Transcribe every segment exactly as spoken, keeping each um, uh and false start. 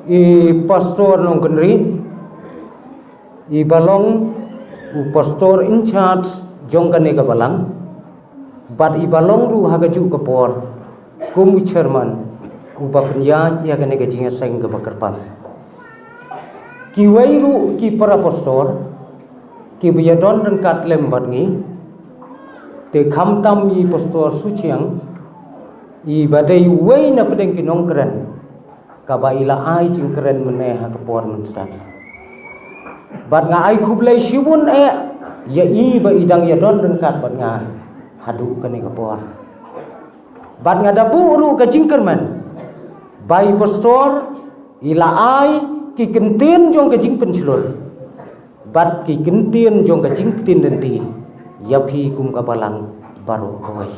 I Pastor Nongkynrih, i ba long u Pastor in charge jong kane ka balang, bad i ba long ruh ha kajuh ka por kum u chairman u ba pynïaid ïa kane ka jingïaseng kaba kyrpang. Kiwei ruh ki para pastor kiba ïadon ryngkat lem bad ngi, te khamtam i Pastor Suchiang, i ba dei uwei na pdeng ki nongkren, kaba i la ai jingkren mynne ha ka por mynstep. Bad nga ai khublei shibun eh ïa i ba i dang ïadon ryngkat bad nga haduh kane ka por. Bad nga da buh ruh ka jingkyrmen ba i Pastor i la ai ki kyntien jong ka jingpynshlur bad ki kyntien jong ka jingpyntip lynti ïa phi kum ka balang baroh kawei.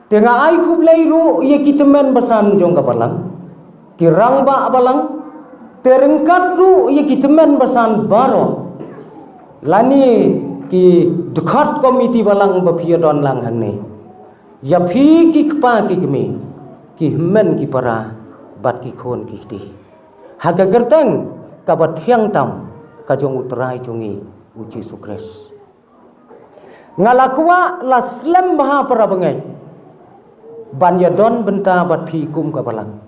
Te nga ai khublei ruh ïa ki tymmen basan jong ka balang, ki rangbah balang, te ryngkat ruh ïa ki tymmen basan baroh, lane ki dkhot komiti balang ba phi ïadon lang hangne. Ïa phi ki kpa ki kmie, ki hynmen ki para, bad ki khun ki kti, ha ka kyrteng kaba thiang tam ka jong u Trai jong ngi u Jisu Khrist. Nga la kwah la slem bha para bangeit ban ïadon bynta bad phi kum ka balang.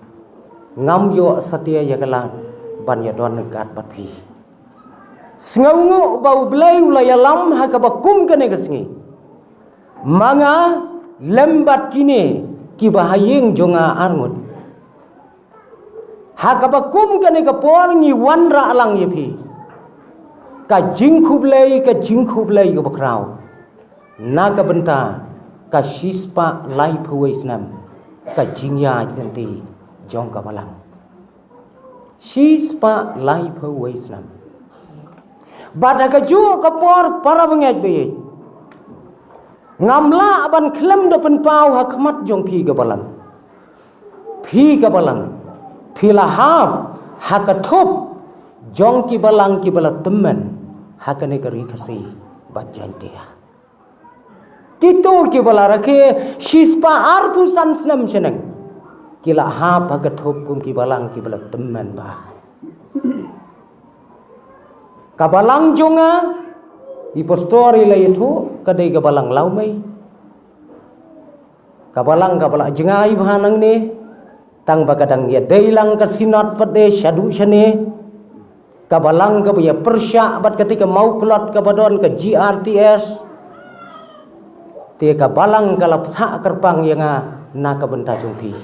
Ngam ïoh satia ïa ka lad ban ïadon ryngkat bad phi. Sngewnguh ba U Blei u la ïalam ha kaba kum kane ka sngi. Ma nga lem bad kine kiba ha ïing jong nga arngut, ha kaba kum kane ka por ngi wanrah lang ïa phi ka jingkhublei, ka jingkhublei kaba khraw na ka bynta ka shispah laiphew wei snem ka jingïaid lynti jong ka balang. Shispah laiphew wei snem. Bad ha kajuh ka por para bangeit baieit, ngam lah ban khlem da pynpaw ha khmat jong phi ka balang. Phi ka balang, phi la hap ha ka thup jong ki balang kiba la tymmen ha kane ka ri Khasi bad Jaintia. Kito kiba la rakhe shispah arphew san snem shaneng, ki la hap ha ka thup kum ki balang kiba la tymmen bha. Ka balang jong nga, i Pastor i la ïathuh, ka dei ka balang Lawmei. Ka balang kaba la jngai bha nangne, tang ba ka dang ïadei lang ka Synod pat de shaduh shane. Ka balang kaba ïa pyrshah bad kata ka mawklot kaba don ka G R T S. Te ka balang ka la pynthah kyrpang ïa nga na ka bynta jong phi.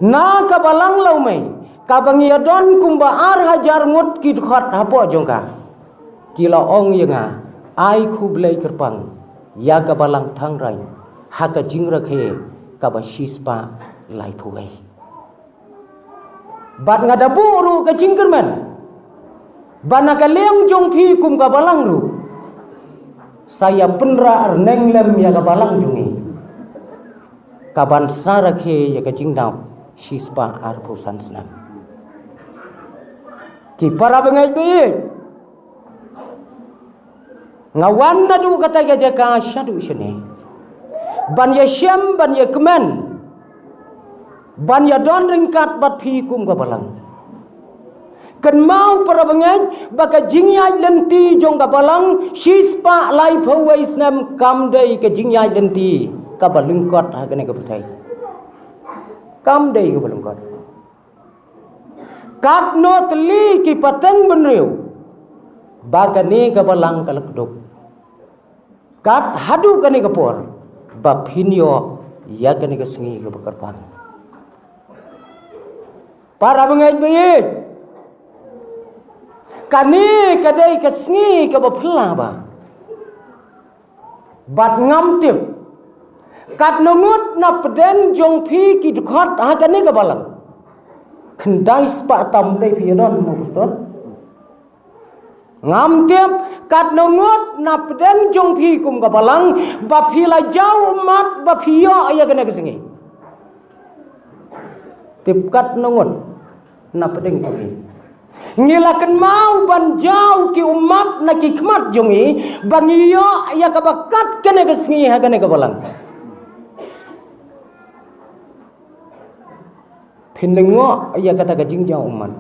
Na ka balang Lawmei, kaba ngi ïadon kumba ar hajar ngut ki dkhot hapoh jong ka, ki la ong ïa nga, ai khublei kyrpang ïa ka balang Thangraiñ ha ka jingrakhe kaba shispah laiphew wei. Bad nga da buh ruh ka jingkyrmen ba na ka liang jong phi kum ka balang ruh, sa ïa pynrah rneng lem ïa ka balang jong ngi, kaban sa rakhe ïa ka jingdap shispah arphew san snem. Ki para bangeit baieit, nga wan naduh kata ka jaka shaduh shane ban ïashem, ban ïakmen, ban ïadon ryngkat bad phi kum ka balang. Kynmaw para bangeit ba ka jingïaid lynti jong ka balang shispah laiphew wei snem kam dei ka jingïaid lynti kaba lyngkot ha kane ka pyrthei. Kam dei kaba lyngkot. Katno tylli ki pateng bynriew ba kane ka balang ka la kdup. Kat haduh kane ka por ba phin ïoh ïa kane ka sngi kaba kyrpang. Para bangeit baieit, kane ka dei ka sngi kaba phylla bha. Bad ngam tip katno ngut na pdeng jong phi ki dkhot ha kane ka balang. Khyndai spah tam dei phi ïadon mo Pastor. Ngam tip katno ngut na pdeng jong phi kum ka balang ba phi la jaw ummat ba phi ïoh ïa kane ka sngi. Tip katno ngut na pdeng jong phi. Ngi la kynmaw ban jaw ki ummat na ki khmat jong ngi ba ngi ïoh ïa kaba kat kane ka sngi ha kane ka balang. Phin lyngngoh ïa kata ka jingjaw ummat.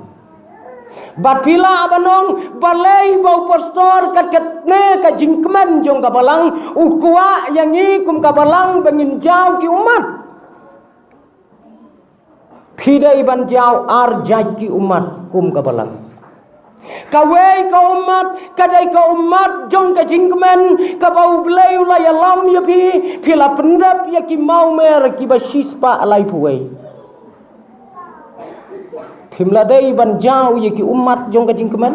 Bad phi lah ban ong, balei ba u pastor kat katne ka jingkmen jong ka balang u kwah ïa ngi kum ka balang ba ngin jaw ki ummat. Phi dei ban jaw ar jait ki ummat kum ka balang. Kawei ka ummat ka dei ka ummat jong ka jingkmen kaba U Blei u la ïalam ïa phi. Phi la pyndep ïa ki mawmer kiba shispah laiphew wei. Phim la dei ban jaw ïa ki ummat jong ka jingkmen.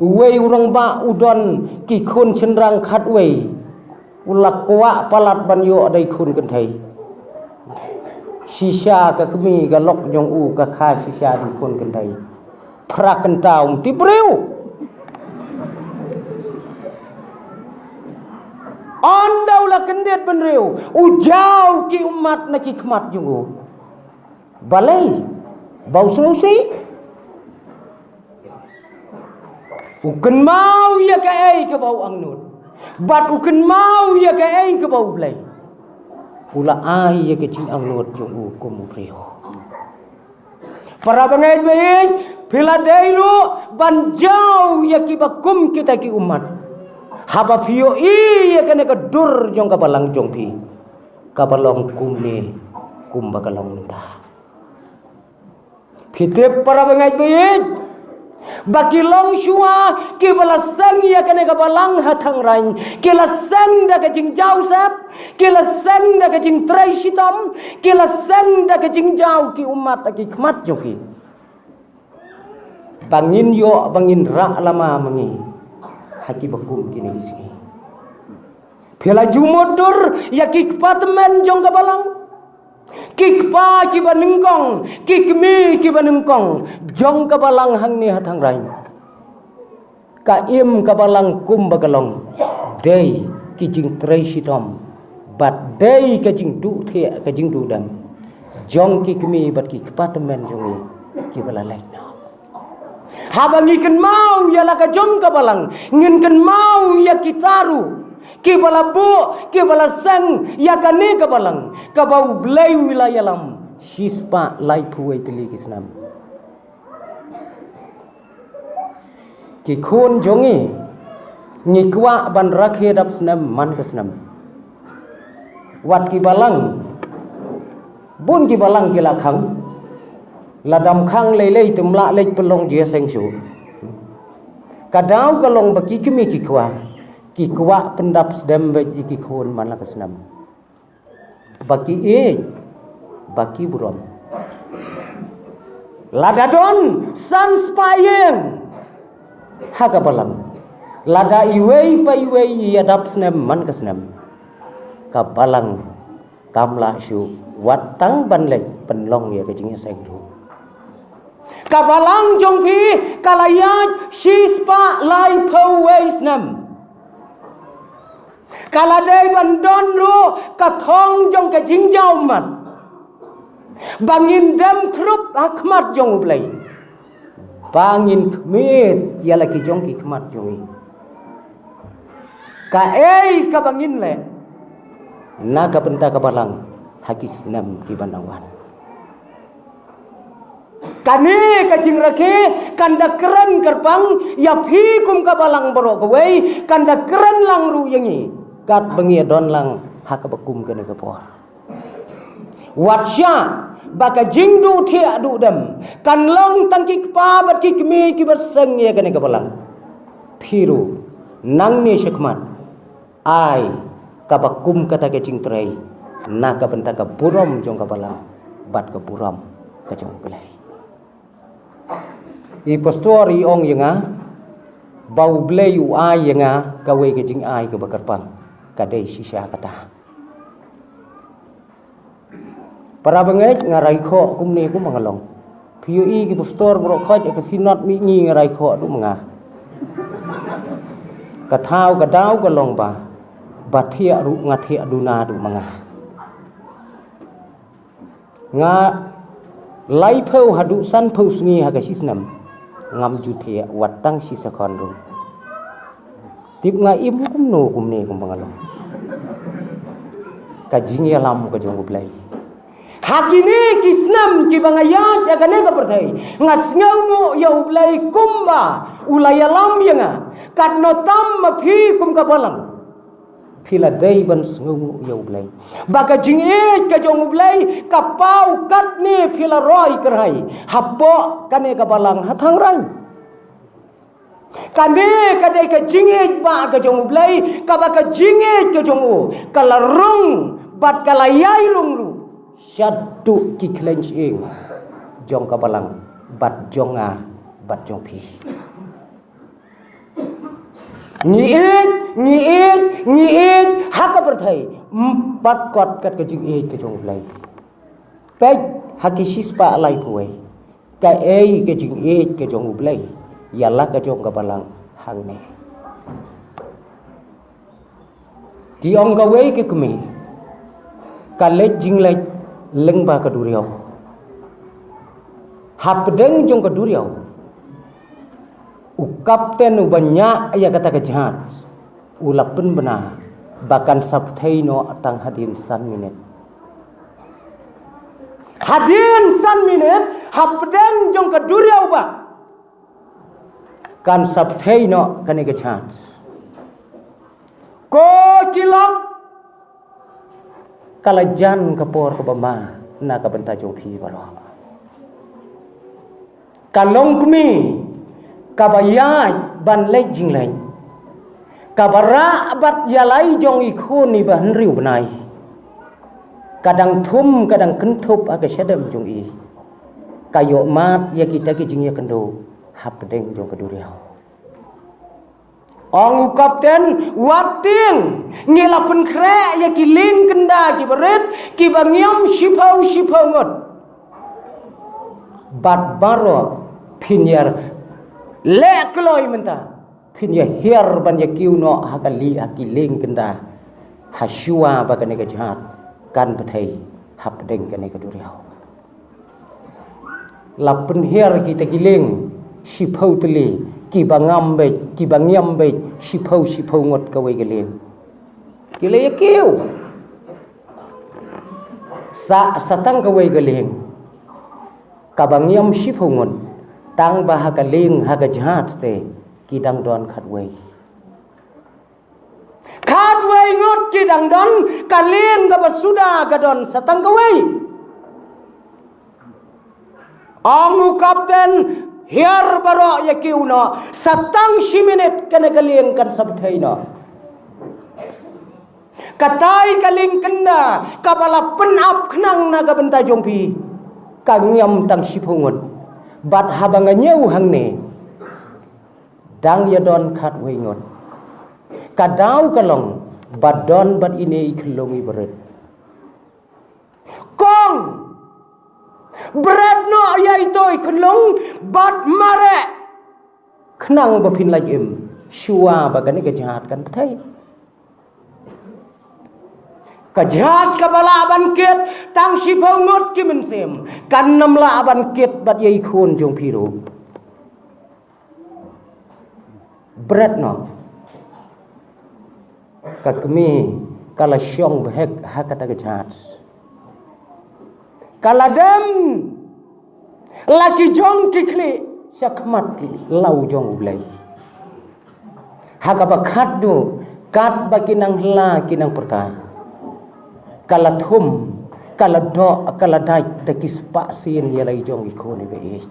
Uwei u rangbah u don ki khun shynrang khatwei. U la kwah palat ban ïoh da i khun kynthei. Shisha ka kmie ka lok jong u ka kha shisha da i khun kynthei. Phra kynta um tip briew. Ynda u la kyndit bynriew, u jaw ki ummat na ki khmat jong u. Balei? Ba u sngewsih. U kynmaw ïa kaei kaba u angnud. Bad u kynmaw ïa kaei kaba U Blei u la ai ïa ka jingangnud jong u kum u briew. Para bangeit baieit, phi la dei ruh ban jaw ïa kiba kum kita ki ummat. Haba phi ïohi ïa kane ka dur jong ka balang jong phi, kaba long kumne kumba ka long mynta. Phi tip para bangeit baieit, ba ki longshuwa kiba la seng ïa kane ka balang ha thangraiñ, ki la seng da ka jingjaw sep, ki la seng da ka jingtrei shitom, ki la seng da ka jingjaw ki ummat ha ki khmat jong ki. Ba ngin ïoh, ba ngin rah lama ma ngi ha kiba kum kine ki sngi. Phi la ju mutdur ïa ki kpa tymmen jong ka balang. Ki kpa kiba nyngkong, ki kmie kiba nyngkong jong ka balang hangne ha thangraiñ. Ka im ka balang kumba ka long dei ki jingtrei shitom bad dei ka jingduh thiah, ka jingduh dem jong ki kmie bad ki kpa tymmen jong ngi kiba la leit noh. Haba ngi kynmaw ïa la ka jong ka balang, ngin kynmaw ïa kita ruh kiba la buh, kiba la seng ïa kane ka balang kaba U Blei u la ïalam shispah laiphew wei tylli ki snem. Ki khun jong ngi, ngi kwah ban rakhe dap snem man ka snem. Wat ki balang, bun ki balang ki la khang, la dam khang lei lei te ym lah leit pynlong jingïaseng shuh. Ka daw ka long ba ki kmie ki kwah, ki kwah pyndap sdem beit ïa ki khun man la ka snem. Ba ki ïeit, ba ki burom. Lada don san spah ïing ha ka balang, lada iwei pa iwei i ïa dap snem man ka snem, ka balang kam lah shuh wat tang ban leit pynlong ïa ka jingïaseng ruh. Ka balang jong phi ka la ïaid shispah laiphew wei snem. Ka la dei ban don ruh ka thong jong ka jingjaw ummat, ba ngin dem khrup ha khmat jong U Blei, ba ngin khmied ïa la ki jong ki khmat jong ngi. Kaei kaba ngin leh na ka bynta ka balang ha ki snem kiban dang wan. Kane ka jingrakhe kan da kren kyrpang ïa phi kum ka balang baroh kawei, kan da kren lang ruh ïa ngi katba ngi don lang ha kaba kum kane ka por. Wat shah ba ka jingduh thiah duh dem kan long tang ki kpa bad ki kmie kiba seng ïa kane ka balang. Phi ruh nangne shakhmat ai kaba kum kata ka jingtrei na ka bynta ka burom jong ka balang bad ka burom ka jong U Blei. I pastor i ong ïa nga ba U Blei u ai ïa nga kawei ka jingai kaba kyrpang, ka dei shisha kata. Para bangeit, nga rai khoh kumne kumba nga long. Phi ïohi ki pastor baroh khoit ha ka synod mihngi, nga rai khoh duh ma nga. Ka thaw ka daw ka long ba, ba thiah ruh nga thiah duna duh ma nga. Nga laiphew haduh sanphew sngi ha ka shi snem ngam ju thiah wat tang shi second ruh. Tip nga im kumno kumne kumba nga long. Ka jingïalam ka jong U Blei. Ha kine ki snem kiba nga ïaid ha kane ka pyrthei, nga sngewnguh ïa U Blei kumba u la ïalam ïa nga. Katno tam ma phi kum ka balang, phi la dei ban sngewnguh ïa U Blei. Ba ka jingïeit ka jong U Blei ka paw katne phi la roi kyrhai hapoh kane ka balang ha thangrang. Kane ka dei ka jingïeit ba ka jong U Blei, kaba ka jingïeit ka jong u ka la rung bad ka la ïai rung ruh shaduh ki khleiñ shyieng jong ka balang, bad jong nga, bad jong phi. Ngi ïeit, ngi ïeit, ngi ïeit ha ka pyrthei, ym pat kot kat ka jingïeit ka jong U Blei. Peit ha ki shispah laiphew wei, kaei ka jingïeit ka jong U Blei ïa la ka jong ka balang hangne. Ki ong kawei ka kmie, ka leit jingleit lyngba ka duriaw. Hapdeng jong ka duriaw, u kapten uba ñiah ïa kata ka jahaj u la pynbna ba kan sa pynthei noh tang hadien san minit. Hadien san minit, hapdeng jong ka duriaw ba kan sa pynthei noh kane ka jahaj. Ko ki lok, ka la jan ka por kaba ma na ka bynta jong phi baroh. Ka longkmie kaba ïaid ban leit jingleit, kaba rah bad ïa la i jong i khun iba hynriew bnai, ka dang thum, ka dang kynthup ha ka shadem jong i. Ka ïoh mad ïa kita ki jingïakynduh hapdeng jong ka duriaw. Ong u kapten, wat tieng, ngi la pynkhreh ïa ki lieng kynda kiba rit, kiba ngiam shiphew shiphew ngut. Bad baroh phin ïa leh kloi mynta, phin ïa hiar ban ïa kiew noh ha ka li, ha ki lieng kynda, ha shuwa ba kane ka jahaj kan pynthei hapdeng kane ka duriaw. La pynhiar kita ki lieng shiphew tylli, kiba ngam beit, kiba ngiam beit shiphew shiphew ngut kawei ka lieng. Ki la ïa kiew. Sa, sa tang kawei ka lieng kaba ngiam shiphew ngut, tang ba ha ka lieng, ha ka jahaj te, ki dang don khatwei. Khatwei ngut ki dang don, ka lieng kaba suda ka don sa tang kawei. Ong u kapten, hiar baroh, ïa kiew noh, sa tang shi minit kane ka lieng kan sa pynthei noh. Katai ka lieng kynda kaba la pynap khnang na ka bynta jong phi, ka ngiam tang shiphew ngut. Bad haba nga ñiew hangne, dang ïa don khatwei ngut. Ka daw ka long ba don bad ine i khyllung iba rit. Kong, bret noh ïa ito i khyllung bad mareh, khnang ba phin lait im shuwa ba kane ka jahaj kan pynthei. Ka jahaj kaba lah ban kit tang shiphew ngut ki mynsiem, kan ym lah ban kit bad ïa i khun jong phi ruh. Bret noh. Ka kmie ka la shong bhek ha kata ka jahaj. Ka la dem la ki jong ki khlieh sha khmat ki law jong U Blei. Ha kaba khatduh, katba ki nang hla ki nang pyrta, ka la thum, ka la doh, ka la dait da ki spah sien ïa la i jong i khun iba ïeit.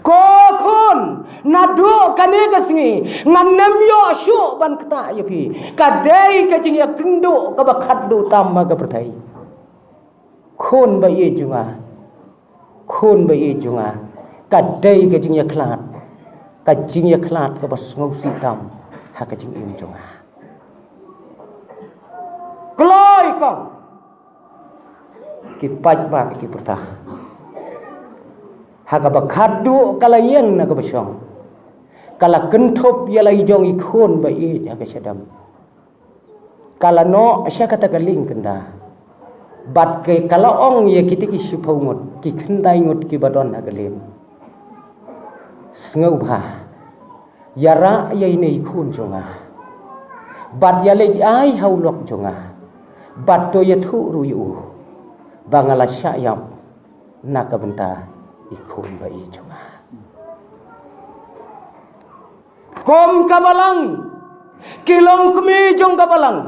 Ko khun, naduh kane ka sngi ngan ym ïoh shuh ban ktah ïa phi. Ka dei ka jingïakynduh kaba khatduh tam ha ka pyrthei. Khun ba ïeit jong nga, khun ba ïeit jong nga, ka dei ka jingïakhlad, ka jingïakhlad kaba sngewsih tam ha ka jingim jong nga. Kloi kong. Ki paidbah ki pyrta. Ha kaba khatduh ka la ïeng na kaba shong, ka la kynthup ïa la i jong i khun ba ïeit ha ka shadem. Ka la noh sha kata ka lieng kynda. Bad ka la ong ïa kita ki shiphew ngut, ki khyndai ngut kiba don ha ka lieng, sngewbha ïarah ïa ine i khun jong nga, bad ïa leit ai ha u lok jong nga, bad to ïathuh ruh ïa u. ba nga la shah ïap na ka bynta i khun ba ïeit jong nga. Kum ka balang, ki longkmie jong ka balang,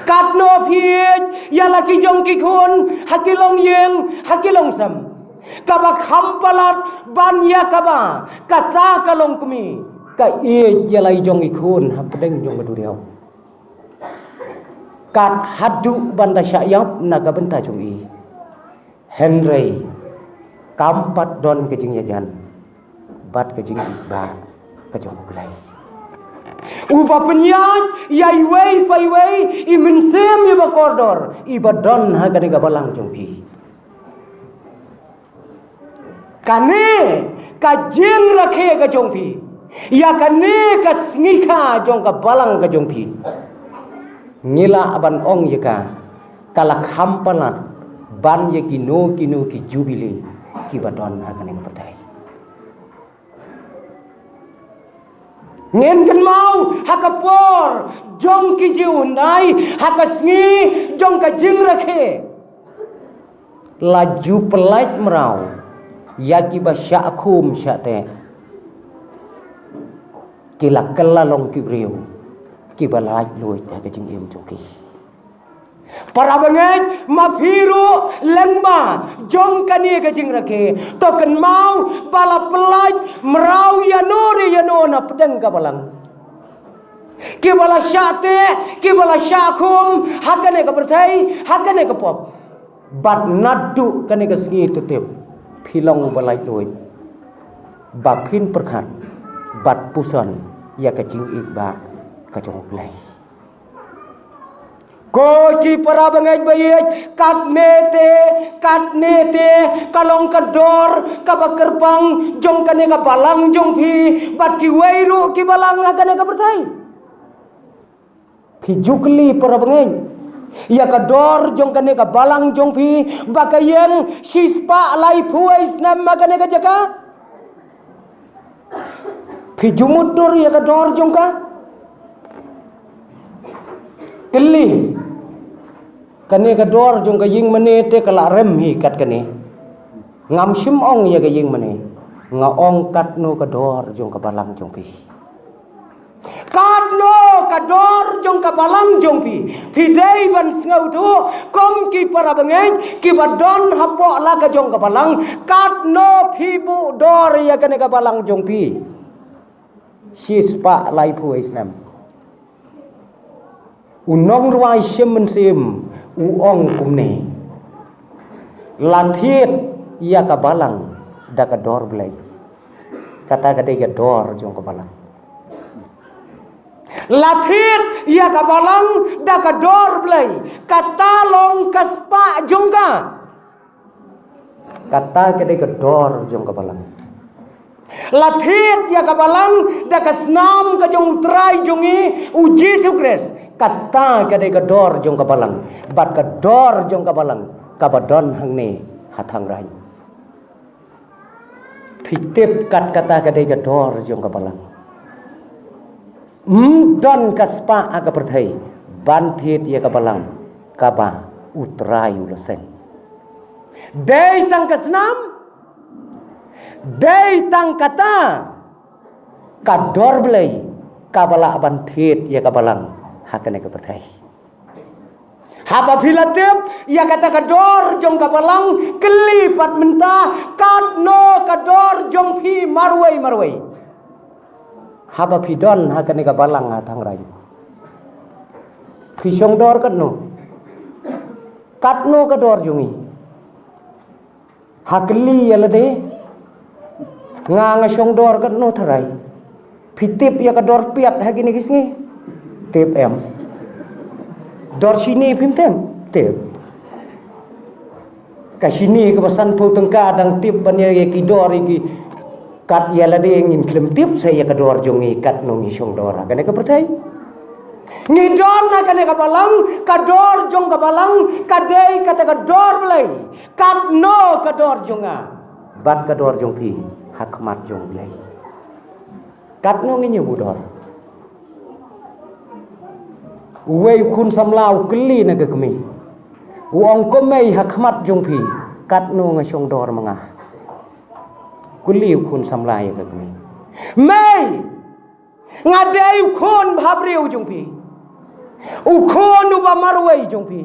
katno phi ïeit ïa la ki jong ki khun ha ki longïing, ha ki longsem, kaba kham palat ban ïa kaba kata ka longkmie ka ïeit ïa la i jong i khun hapdeng jong ka duriaw. Kat haduh ban da shah ïap na ka bynta jong i. Hynrei kam pat don ka jingïajan bad ka jingïeit ba ka jong U Blei, uba pynïaid ïa iwei pa iwei i mynsiem iba kordor iba don ha kane ka balang jong phi. Kane ka jingrakhe ka jong phi ïa kane ka sngi kha jong ka balang ka jong phi, ngi lah ban ong ïa ka, ka la kham palat ban ïa kino kino ki jubili kiba don ha kane ka pyrthei. Ngin kynmaw ha ka por jong ki Jiw hyndai, ha ka sngi jong ka jingrakhe, la ju pyllait mraw ïa kiba shah khum shah teh. Ki la kylla long ki briew kiba laitluid ha ka jingim jong ki. Para bangeit, ma phi ruh lyngba jong kane ka jingrakhe, to kynmaw ba la pyllait mraw ïano re ïano na pdeng ka balang. Kiba la shah teh, kiba la shah khum ha kane ka pyrthei, ha kane ka pop. Bad naduh kane ka sngi to tip, phi long uba laitluid ba phin pyrkhat bad puson ïa ka jingïeit ba ka jong U Blei. Ko ki para bangeit ba ïeit, katne te, katne te ka long ka dor kaba kyrpang jong kane ka balang jong phi bad kiwei ruh ki balang ha kane ka pyrthei. Phi ju kylli para bangeit ïa ka dor jong kane ka balang jong phi ba ka ïeng shispah laiphew wei snem ha kane ka jaka? Phi ju mutdur ïa ka dor jong ka? Kylli, kane ka dor jong ka ïing mane te ka la rem hi kat kane. Ngam shym ong ïa ka ïing mane, nga ong katno ka dor jong ka balang jong phi. Katno ka dor jong ka balang jong phi. Phi dei ban sngewthuh kum ki para bangeit kiba don hapoh la ka jong ka balang, katno phi buh dor ïa kane ka balang jong phi. Shispah laiphew wei snem. U nongrwai Shim Mynsiem u ong kumne: La thied ïa ka balang da ka dor Blei. Kata ka dei ka dor jong ka balang. La thied ïa ka balang da ka dor Blei. Kata long ka spah jong ka. Kata ka dei ka dor jong ka balang. La thied ïa ka balang da ka snam ka jong U Trai jong ngi U Jisu Khrist. Kata ka dei ka dor jong ka balang. Bad ka dor jong ka balang kaba don hangne ha thangrai. Phi tip kat kata ka dei ka dor jong ka balang. Ym don ka spah ha ka pyrthei ban thied ïa ka balang kaba U Trai u la seng. Dei tang ka snam, dei tang kata ka dor Blei kaba lah ban thied ïa ka balang ha kane ka pyrthei. Haba phi la tip ïa kata ka dor jong ka balang, kylli pat mynta, katno ka dor jong phi marwei marwei? Haba phi don ha kane ka balang ha thangrai, phi shong dor katno? Katno ka dor jong ngi? Ha kylli ïa lade, nga nga shong dor katno tharai? Phi tip ïa ka dor piat ha kine ki sngi? Tip em? Dor shini phim tip? Tip. Ka shini kaba sanphew tyngka dang tip ban ïa ki dor ïa ki. Kat ïa lade ngin khlem tip sa ïa ka dor jong ngi katno ngi shong dor ha kane ka pyrthei. Ngi don ha kane ka balang, ka dor jong ka balang ka dei kata ka dor Blei. Katno ka dor jong nga bad ka dor jong phi ha khmat jong U Blei? Katno ngin ïa buh dor? Uwei u khun samla u kylli na ka kmie, U ong, ko mei, ha khmat jong phi katno nga shong dor ma nga? Kylli u khun samla ïa ka kmie. Mei, nga dei u khun bhabriew jong phi, u khun uba marwei jong phi.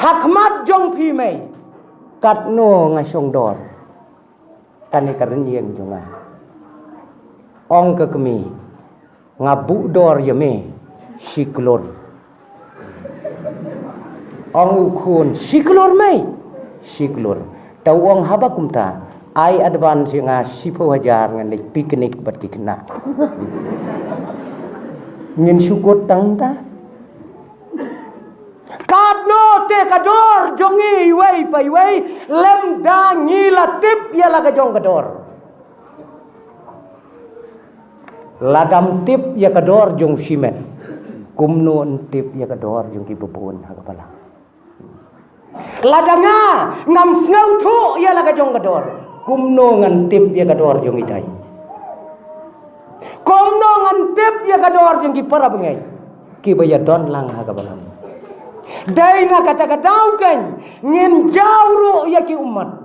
Ha khmat jong phi mei, katno nga shong dor? Kane ka rynïeng jong nga. Ong ka kmie, nga buh dor ïa me shi klur. Ong u khun, shi klur mei? Shi klur. Te u ong, haba kumta, ai advance ïa nga shiphew hajar, ngan leit picnic bad ki khynnah. Ngin shu kut tang ta. Katno te ka dor jong ngi iwei pa iwei, lymda ngi la tip ïa la ka jong ka dor. Lada ym tip ïa ka dor jong u shimet, kumno yn tip ïa ka dor jong kiba bun ha ka balang? Lada nga ngam sngewthuh ïa la ka jong ka dor, kumno ngan tip ïa ka dor jong itai? Kumno ngan tip ïa ka dor jong ki para bangeit kiba ïadon lang ha ka balang? Dei na kata ka daw keiñ ngin jaw ruh ïa ki ummat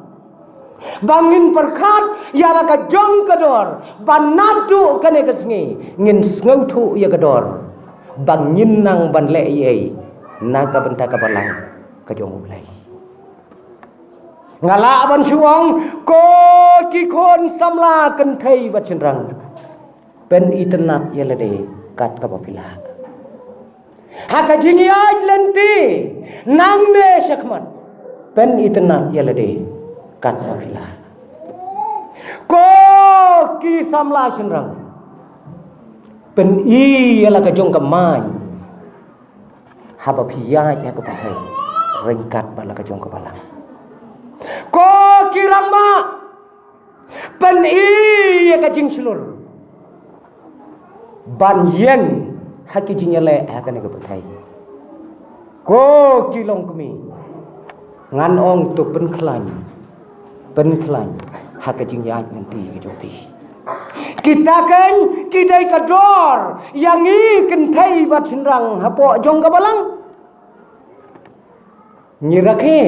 ba ngin pyrkhat ïa la ka jong ka dor, ba naduh kane ka sngi ngin sngewthuh ïa ka dor, ba ngin nang ban leh ei ei na ka bynta ka balang ka jong U Blei. Nga lah ban shu ong, ko ki khun samla kynthei bad shynrang, pynitynnad ïa lade kat kaba phi lah. Ha ka jingïaid lynti nangne shakhmat, pynitynnad ïa lade kat kaba phi lah. Ko ki samla shynrang, pyni ïa la ka jong ka main haba phi ïaid ha ka pyrthei ryngkat bad la ka jong ka balang. Ko ki rangbah, pyni ïa ka jingshlur ban ïeng ha ki jingïaleh ha kane ka pyrthei. Ko ki longkmie, ngan ong to pynkhlaiñ, pynkhlaiñ ha ka jingïaid lynti ka jong phi. Kita keiñ ki dei ka dor ïa ngi kynthei bad shynrang hapoh jong ka balang. Ngi rakhe,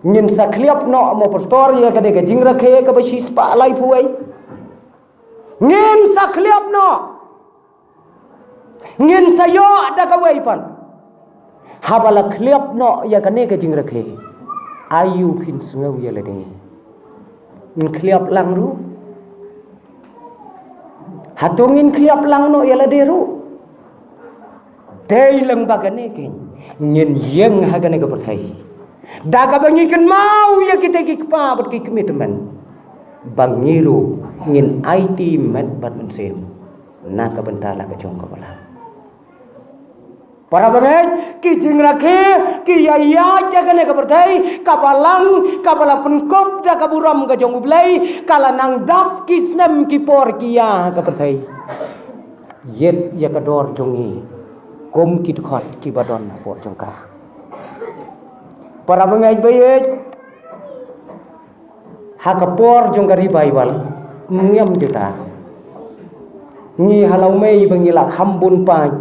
ngin sa khliap noh mo pastor ïa kane ka jingrakhe kaba shispah laiphew wei? Ngin sa khliap noh. Ngin sa ïoh da kawei pat. Haba la khliap noh ïa kane ka jingrakhe, aïu phin sngew ïa lade? Ngin khliap lang ruh. Hato ngin khliap lang noh ïa lade ruh? Dei lang ba kane keiñ ngin ïeng ha kane ka pyrthei da kaba ngi kynmaw ïa kita ki kpa bad ki kmie tymmen, ba ngi ruh ngin aiti met bad mynsiem na ka bynta la ka jong ka balang. Para bangeit, ki jingrakhe ki ïaid ïa kane ka pyrthei, ka balang kaba la pynkup da ka burom ka jong U Blei, ka la nang dap ki snem ki por ki ïa ka pyrthei. Ïeit ïa ka dor jong ngi kum ki dkhot kiba don hapoh jong ka. Para bangeit ba ïeit, ha ka por jong ka revival, ym ngiam jaka. Ngi ha Lawmei ba ngi la kham bun paid,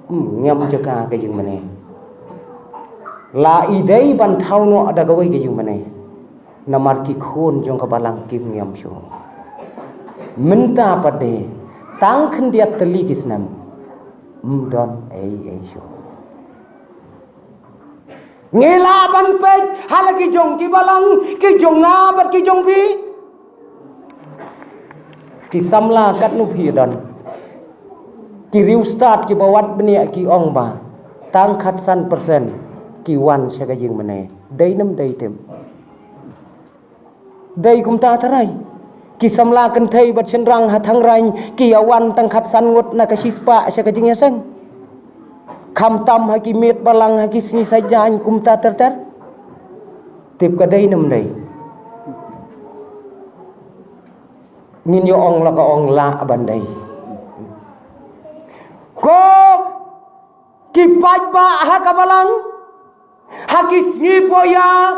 ym ngiam jaka ka jingmane. La i dei ban thaw noh da kawei ka jingmane. Namar ki khun jong ka balang kim ngiam shuh. Mynta pat de tang khyndiat tylli ki snem, ym don ei ei shuh. Ngi lah ban peit ha la ki jong ki balang, ki jong nga bad ki jong phi. Ki samla katno phi don? Ki riewstad kiba wad bniah ki ong ba tang khatsan persen ki wan sha ka jingmane. Dei ne ym dei, tim? Dei kumta tharai. Ki samla kynthei bad shynrang ha Thangraiñ ki ïa wan tang khatsan ngut na ka shispah sha ka jingïaseng. Khamtam ha ki miet balang ha ki sngi Saitjaiñ kumta ter ter. Tip ka dei ne ym dei? Ngin ïa ong la ka ong lah ban dei. Ko ki paidbah ha ka balang, ha ki sngi Poia,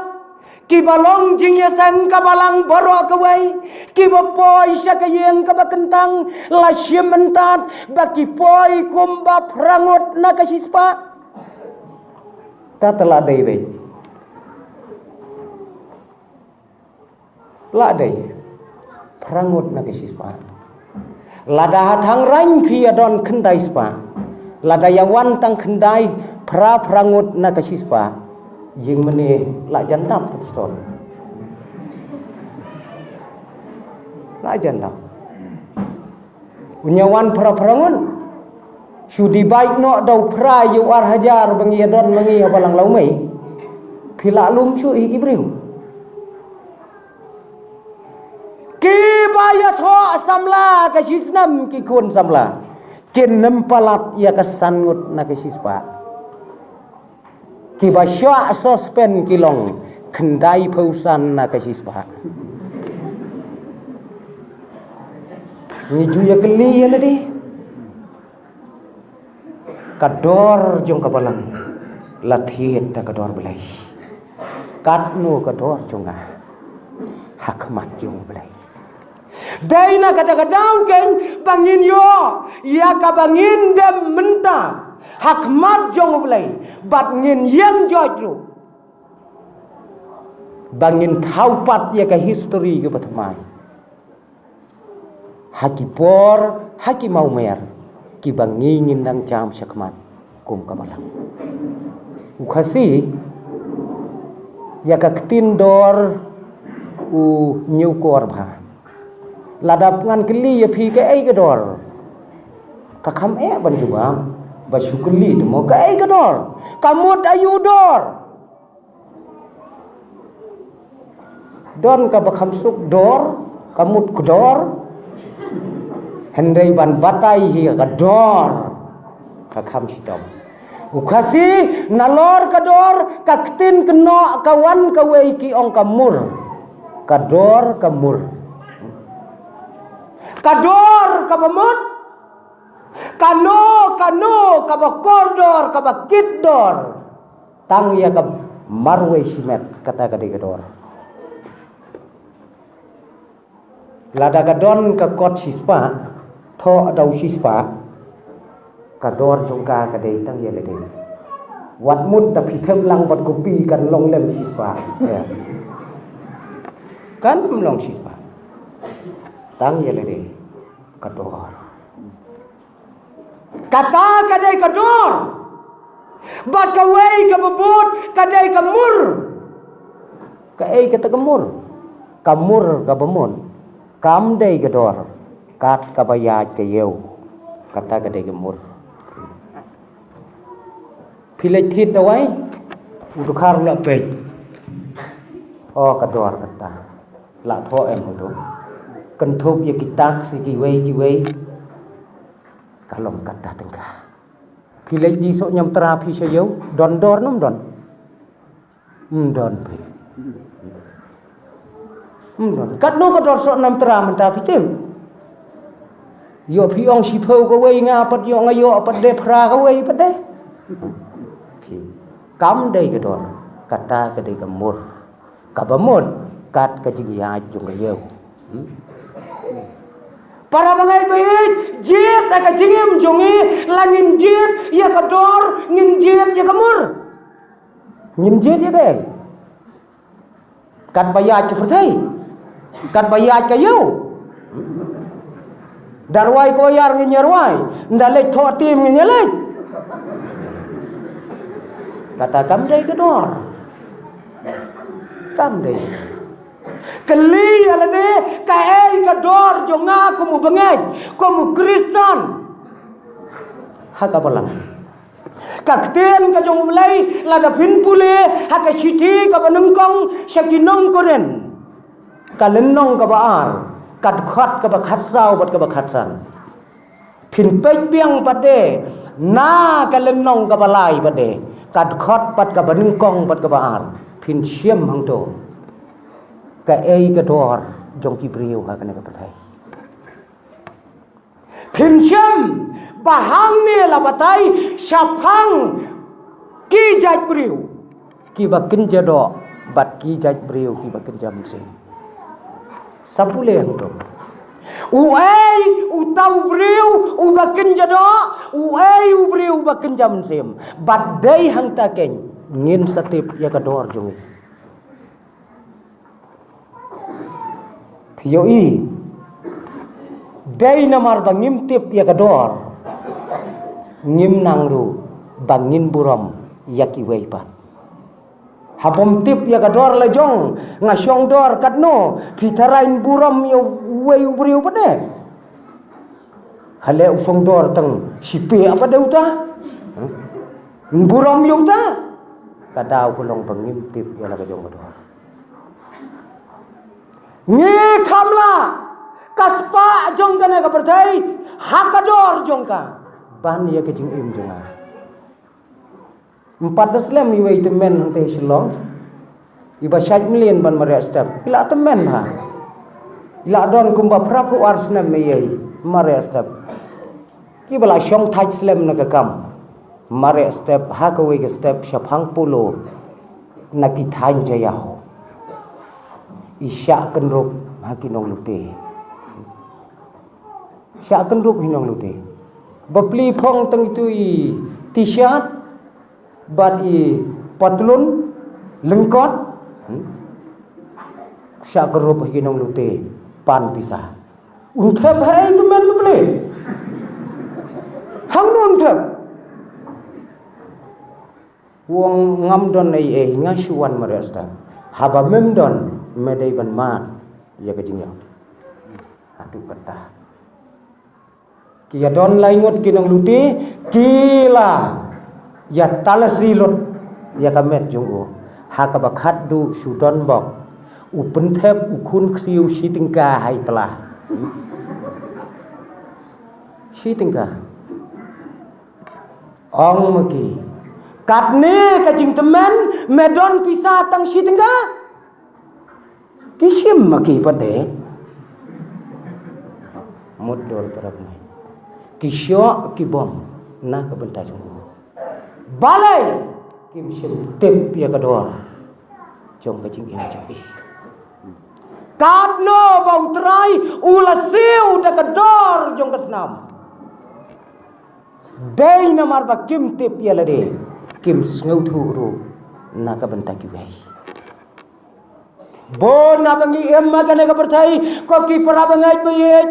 kiba long jingïaseng ka balang baroh kawei, kiba poi sha ka ïing kaba kyntang, la shim mynta ba ki poi kumba phra ngut na ka shispah. Kata la dei beit. La dei phra ngut na ka shispah. Lada ha Thang Rain phi ïa don khyndai spah. Lada ïa wan tang khyndai phra phra ngut na ka shispah. Jingmane la jan dap tu ston. La jan dap. Un ïa wan phra phra ngut. Shu divide noh da u phra ïa u ar hajar ba ngi ïa don ma ngi ha Balang Lawmei. Phi la lum shuh hi ki briew. Kiba ïathoh samla ka shisnem ki khun samla. Kin ym palat ïa ka san ngut na ka shispah. Kiba shah suspend ki long khyndai phew san na ka shispah. Ngi ju ïa kylli ïa lade. Ka dor jong ka Balang la thied da ka dor Blei. Katno ka dor jong nga ha khmat jong U Blei. Dei na kata ka daw keiñ ba ngin ïoh ïa kaba ngin dem mynta ha khmat jong U Blei, bad ngin ïeng joit ruh ba ngin thaw pat ïa ka history kaba thymmai ha ki por, ha ki mawmer kiba ngi ngin nang jam shakhmat kum ka Balang. U Khasi, ïa ka ktien dor u ñiewkor bha. Lada ngan kylli ïa phi kaei ka dor, ka kham eh ban jubab. Ba shu kylli te mo kaei ka dor, ka mut aïu dor. Don kaba kham suk dor, ka mut kdor. Hynrei ban batai hi ka dor, ka kham shitom. U Khasi, nalor ka dor, ka ktien kynnoh ka wan kawei ki ong ka mur. Ka dor ka mur. Ka dor kaba mut. Kano kano kaba kordor, kaba kitdor. Tang ïa ka marwei shimet, kata ka dei ka dor. Lada ka don ka kot shispah, thoh da u shispah, ka dor jong ka ka dei tang ïa lade. Wat mut da phi them lang bad kopi kan long lem shispah. Ïa. Kan long shispah. Tang ïa lade ka dor. Kata ka dei ka dor. Bad kawei kaba bud ka dei ka mur. Kaei kata ka mur? Ka mur kaba mut kam dei ka dor, kat kaba ïaid ka ïew. Kata ka dei ka mur. Phi leit thied dawai, u dkhar u la peit. O, ka dor kata. La thoh em hato? Kynthup ïa ki tax ïa kiwei kiwei. Ka long kata tyngka. Phi leit die soh niamtra phi sha ïew, don dor ne ym don? Ym don phi. Ym don. Katno ka dor soh niamtra mynta phi tip? Ïoh phi ong shiphew kawei, nga pat ïoh, nga ïoh pat de phra kawei pat de. Phi. Kam dei ka dor, kata ka dei ka mur. Kaba mut kat ka jingïaid jong ka ïew. Hmm? Para bangeit baieit, jied ïa ka jingim jong ngi, la ngin jied ïa ka dor, ngin jied ïa ka mur. Ngin jied ïa kaei? Katba ïaid ka pyrthei, katba ïaid ka ïew. Da rwai ko ïar ngin ïa rwai, nda leit thoh tim ngin ïa leit. Kata kam dei ka dor. Kam dei. Kylli ïa lade, kaei ka dor jong nga kum u bangeit, kum u Khristan ha ka Balang. Ka ktien ka jong U Blei, lada phin pule ha ka shithi kaba nyngkong sha ki nong Korinth, ka lynnong kaba ar, ka dkhot kaba khatsaw bad kaba khatsan. Phin peit biang pat de na ka lynnong kaba lai pat de, ka dkhot pat kaba nyngkong bad kaba ar. Phin shem hangto kaei ka dor jong ki briew ha kane ka pyrthei. Phin shem ba hangne la batai shaphang ki jait briew kiba kynja doh bad ki jait briew kiba kynja mynsiem. Sa pule hangto. Uei uta u briew uba kynja doh, uei u briew uba kynja mynsiem. Bad dei hangta keiñ ngin sa tip ïa ka dor jong ngi. Ki ïohi, dei namar ba ngim tip ïa ka dor, ngim nang ruh ba ngin burom ïa kiwei pat. Haba ym tip ïa ka dor la jong, nga shong dor katno, phi tharai burom ïa uwei u briew pat de. Hale u shong dor tang shi pia pat de uta. Burom ïa uta. Ka daw ka long ba ngim tip ïa la ka jong ka dor. Ngi kham lah ka spah jong kane ka pyrthei ha ka dor jong ka ban ïa ka jingim jong nga. Ym pat da slem iwei i tymmen hangtei Shillong, iba shait mlien ban mareh step, i la tymmen ha, i la don kumba phra phew ar snem, ei ei, mareh step. Kiba la shong thait slem na ka kam, mareh step ha kawei ka step shaphang Polo na ki thaiñ Jaïaw. I shah kynrup ha ki nonglute. Shah kynrup hi nonglute. Ba plie phong tang itu i T-shirt bad i patlun lyngkot. Hmm? Shah kynrup hi nonglute pan pisa. Un thep ha ei tu men plie. Hangno un thep? Wong ngam don ei ei, nga shu wan mareh step. Haba mem don, me dei ban mad ïa ka jingïap. Haduh katta. Ki ïa don lai ngut ki nonglute, ki la ïa talasi lut ïa ka met jong u. Ha kaba khatduh shu don bok, u pynthep u khun ksiew shi tyngka ha i pla. Shi tyngka. Ong ma ki, katne ka jingtymmen, me don pisa tang shi tyngka? Ki shim ma ki pat de. Mutdur para bangeit. Ki shoh ki bom na ka bynta jong u. Balei? Kim shym tip ïa ka dor jong ka jingim jong ki. Katno ba U Trai u la siew da ka dor jong ka snam. Dei namar ba kim tip ïa lade, kim sngewthuh ruh na ka bynta kiwei. Bun na ba ngi im ha kane ka pyrthei, ko ki para bangeit baieit,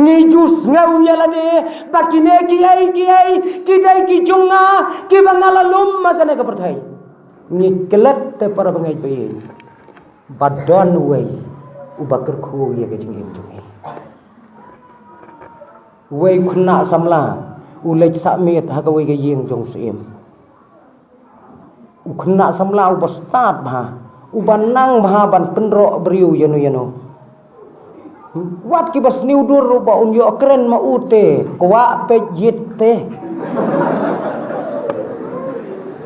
ngi ju sngew ïa lade ba kine kiei kiei ki dei ki jong nga, kiba nga la lum ha kane ka pyrthei. Ngi klet te para bangeit baieit ba don uwei uba kyrkhu ïa ka jingim jong ngi. Uwei u khynnah samla u leit sah miet ha kawei ka ïing jong u syiem. U khynnah samla uba stad bha, uba nang bha ban pynroh briew ïano ïano. Wat kiba sniew dur ruh ba un ïoh kren ma u te kwah peit ïit te.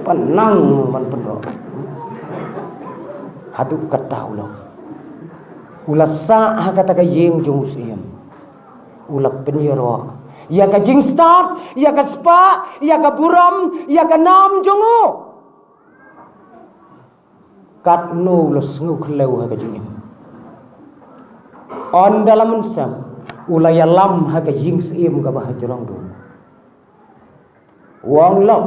Ba nang ban pynroh. Haduh katta u long. U la sah ha kata ka ïing jong u syiem. U la pynïaroh ïa ka jingstad, ïa ka spah, ïa ka burom, ïa ka nam jong u. Katno u la sngew khlew ha ka jingim. Ynda la mynstep u la ïalam ha ka ïing syiem kaba ha jrong dum. U ong, lok,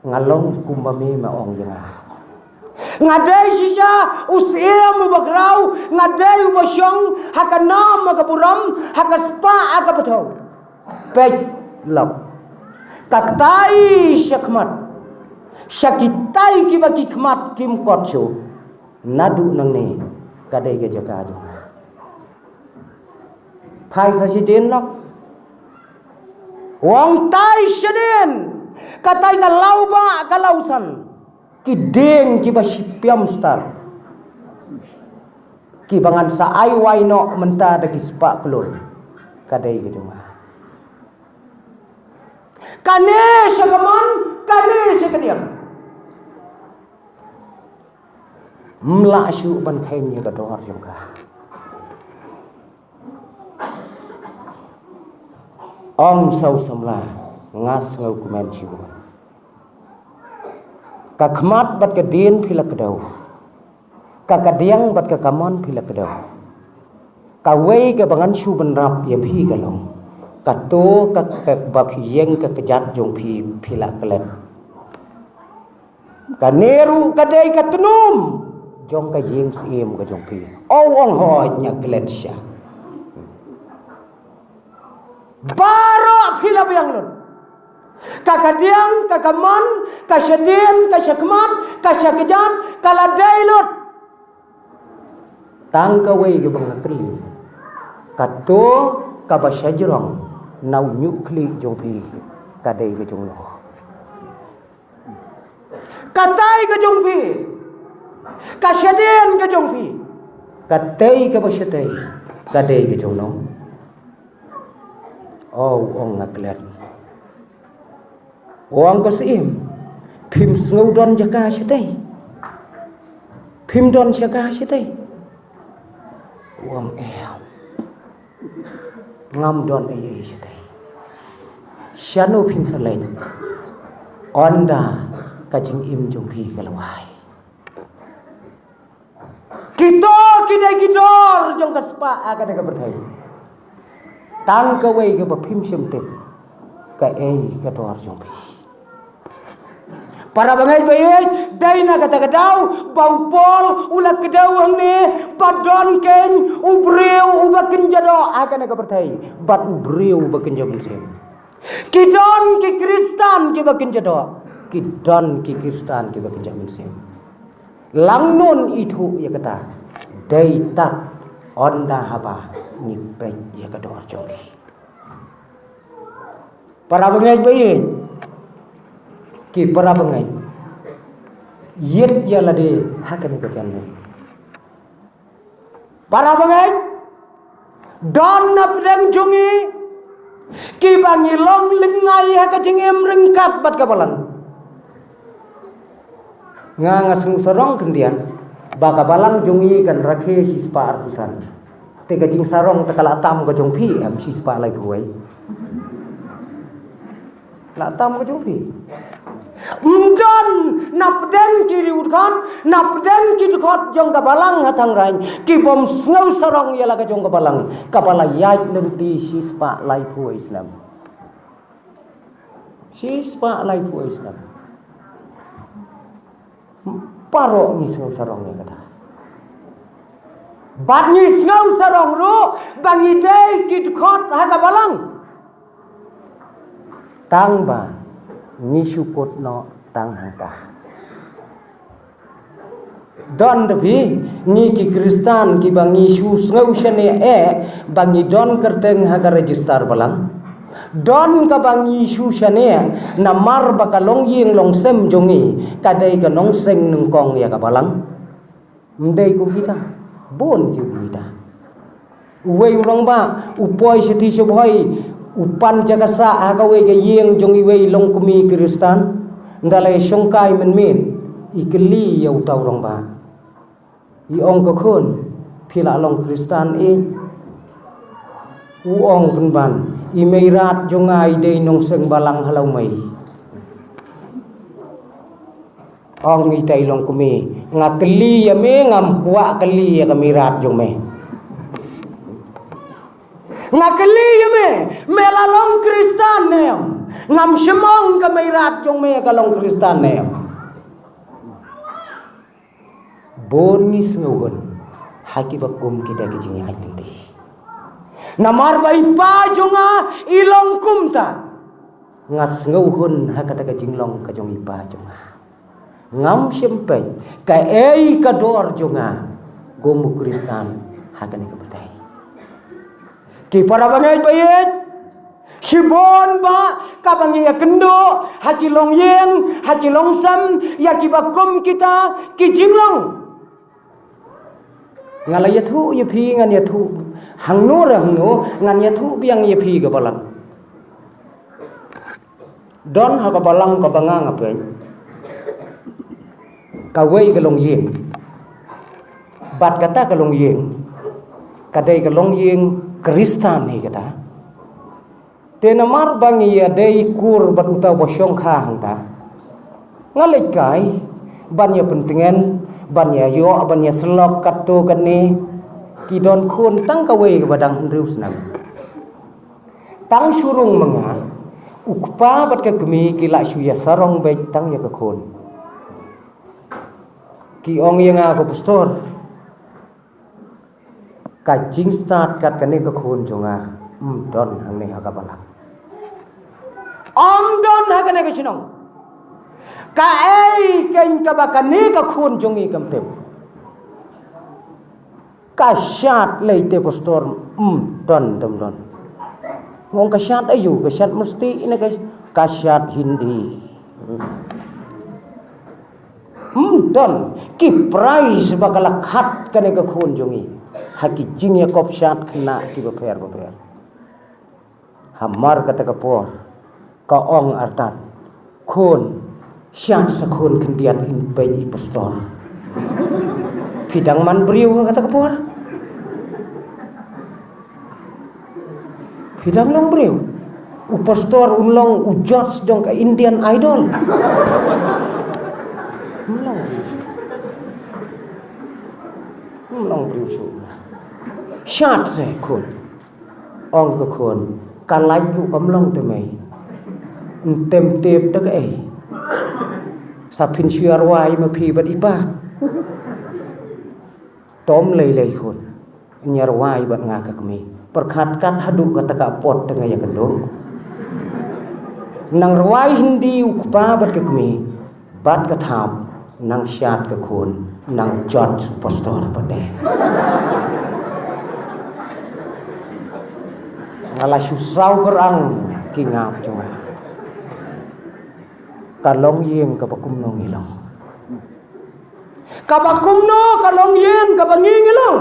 nga long kumba me me ong ïa nga. Nga dei shisha u syiem uba khraw, nga dei uba shong ha ka nam ha ka burom, ha ka spah ha kaba thew. Peit, lok, katai sha khmat, sha kitai kiba ki khmat kim kot shuh, naduh nangne ka dei ka jaka jong nga. Phai sa shadien, lok. U ong, tai shadien, katai ka lawbah ka lawsan, ki dieng kiba shipiam star, kiba ngan sa ai wai noh mynta da ki spah klur, ka dei ka jong nga. Kane sha kamon, kane sha kadiang. Ym lah shuh ban kheiñ ïa ka dor jong ka. Ong sa u samla, nga sngewkmen shibun. Ka khmat bad ka dien phi la kdew. Ka kadiang bad ka kamon phi la kdew. Kawei kaba ngan shu bynrap ïa phi ka long, kato ka, kaba phi ïeng ka kjat jong phi, phi la klet. Kane ruh ka dei ka tnum jong ka ïing syiem ka jong phi. O, u ong, hooid, nga klet shisha. Baroh phi la biang lut. Ka kadiang, ka kamon, ka shadien, ka shakhmat, ka shakjat, ka la dei lut. Tang kawei kaba nga kylli. Kato kaba shajrong na u ñiuhkhlieh jong phi ka dei ka jong no? Katai ka jong phi. Ka shadien ka jong phi. Katai kaba shatei ka dei ka jong no? O, u ong, nga klet. U ong, ko syiem, phim sngew don jaka shatei? Phim don jaka shatei? U ong, em. Ngam don ei ei shatei. Shano phin sa leit? Ynda ka jingim jong phi ka la wai. Kito ki dei ki dor jong ka spah ha kane ka pyrthei. Tang kawei kaba phim shym tip, kaei ka dor jong phi. Para bangeit ba ïeit, dei na kata ka daw ba u Paul u la kdew hangne ba don kein u briew uba kynja doh ha kane ka pyrthei bad u briew uba kynja mynsiem. Ki don ki Khristan kiba kynja doh, ki don ki Khristan kiba kynja mynsiem. Lano ithuh ïa kata? Dei tad ynda haba ngi peit ïa ka dor jong ki. Para bangeit ba ïeit, ki para bangeit, ïeit ïa lade ha kane ka janmiet. Para bangeit, don na pdeng jong ngi kiba ngi long lyngngai ha ka jingim ryngkat bad ka balang. Nga, nga sngew sarong khyndiat ba ka balang jong ngi kan rakhe shispah arphew san. Te ka jingsarong te ka la tam ka jong phi em, shispah laiphew wei? La tam ka jong phi. Ym don na pdeng ki riewdkhot, na pdeng ki dkhot jong ka balang ha thangraiñ, ki bym sngew sarong ïa la ka jong ka balang kaba la ïaid lynti shispah laiphew wei snem. Shispah laiphew wei snem. Baroh ngi sngew sarong ïa kata. Bad ngi sngew sarong ruh ba ngi dei ki dkhot ha ka balang. Tang ba ngi shu kut noh tang hangta. Don da phi ngi ki Khristan kiba ngi shu sngew shaniah eh ba ngi don kyrteng ha ka register balang. Don kaba ngi shu shaniah namar ba ka longïing longsem jong ngi ka dei ka nongseng nyngkong ïa ka balang. Ym dei kum kita, bun ki kum kita. Uwei u rangbah u poi sha ti sha bhoi, u pan jaka sah ha kawei ka ïing jong iwei longkmie Khristan. Ynda la ïashongkai mynmiet, i kylli ïa uta u rangbah, i ong, ko khun, phi la long Khristan ïeit? U ong pynban, i Meirat jong nga i dei nongseng balang ha Lawmei. Ong ita i longkmie, nga kylli ïa me, ngam kwah kylli ïa ka Meirat jong me. Nga kylli ïa me, me la long Khristan ne em? Ngam shym ong ka Meirat jong me ka long Khristan ne em. Bun ngi sngew hun ha kiba kum kita ki jingïaid lynti. Namar ba i pa jong nga i long kumta. Nga sngew hun ha kata ka jinglong ka jong i pa jong nga. Ngam shym peit kaei ka dor jong nga kum u Khristan ha kane ka pyrthei. Ki para bangeit ba ïeit, shibun ba kaba ngi ïakynduh ha ki longïing, ha ki longsem, ïa kiba kum kita ki jinglong. Nga la ïathuh ïa phi, ngan ïathuh hangno re hangno, ngan ïathuh biang ïa phi ka balang. Don ha ka balang kaba nga nga peit kawei ka longïing. Bad kata ka longïing ka dei ka longïing Khristan hi kata. Te namar ba ngi ïadei kur bad uta uba shongkha hangta, nga leit kai ban ïa pyntngen, ban ïa ïoh, ban ïa syllok katto katne. Ki don khun tang kawei kaba dang hynriew snem. Tang shu rung ma nga, u kpa bad ka kmie ki la shu ïa sarong beit tang ïa ka khun. Ki ong ïa nga, ko pastor, ka jingstad kat kane ka khun jong nga ym don hangne ha ka balang. Ym don ha kane ka shnong. Kaei keiñ kaba kane ka khun jong ngi kam tip? Ka shad lei te pastor, ym don, ym don. Ngong ka shad ayu, ka shad mesti ina ka, ka shad Hindi. Ym don ki prize ba ka la khat kane ka khun jong ngi ha ki jingïakop shad khynnah kiba pher ba pher. Hamar kata ka por ka ong artat, khun, shad sa khun khyndiat, in peit i pastor. Phi dang man briew ha kata ka por? Phi dang long briew? U pastor un long u judge jong ka Indian Idol. Ym long briew shuh. Ym long briew shuh. Shad se khun. Ong ka khun, ka lait ruh kam long te mei. Ym tem tip da kaei. Sa phin shu ïa rwai ma phi bad i pa. Tom lei lei khun. Ïa rwai bad nga ka kmie. Pyrkhat kat haduh kata ka pot te nga ïa kynduh. Nang rwai Hindi u kpa bad ka kmie. Bad ka thap, nang shad ka khun, nang jot u pastor pat de. Nga la shu saw kyrang ki ngap jong nga. Ka longïing kaba kumno ngi long? Kaba kumno ka longïing kaba ngi ngi long?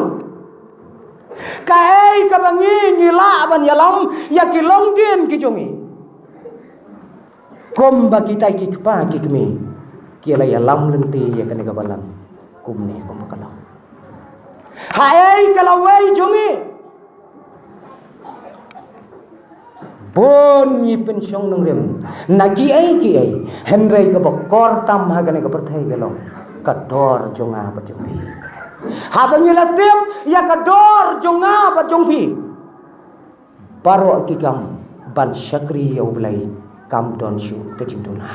Kaei kaba ngi ngi lah ban ïalam ïa ki longdien ki jong ngi? Kumba kita ki kpa ki kmie ki la ïalam lynti ïa kane ka balang kumne kumba ka long. Haei ka lawei jong ngi? Bun ngi pynshong nongrim na kiei kiei, hynrei kaba kor tam ha kane ka pyrthei ka long ka dor jong nga bad jong phi. Haba ngi la tip ïa ka dor jong nga bad jong phi, baroh ki kam ban shakri ïa U Blei kam don shuh ka jingduna.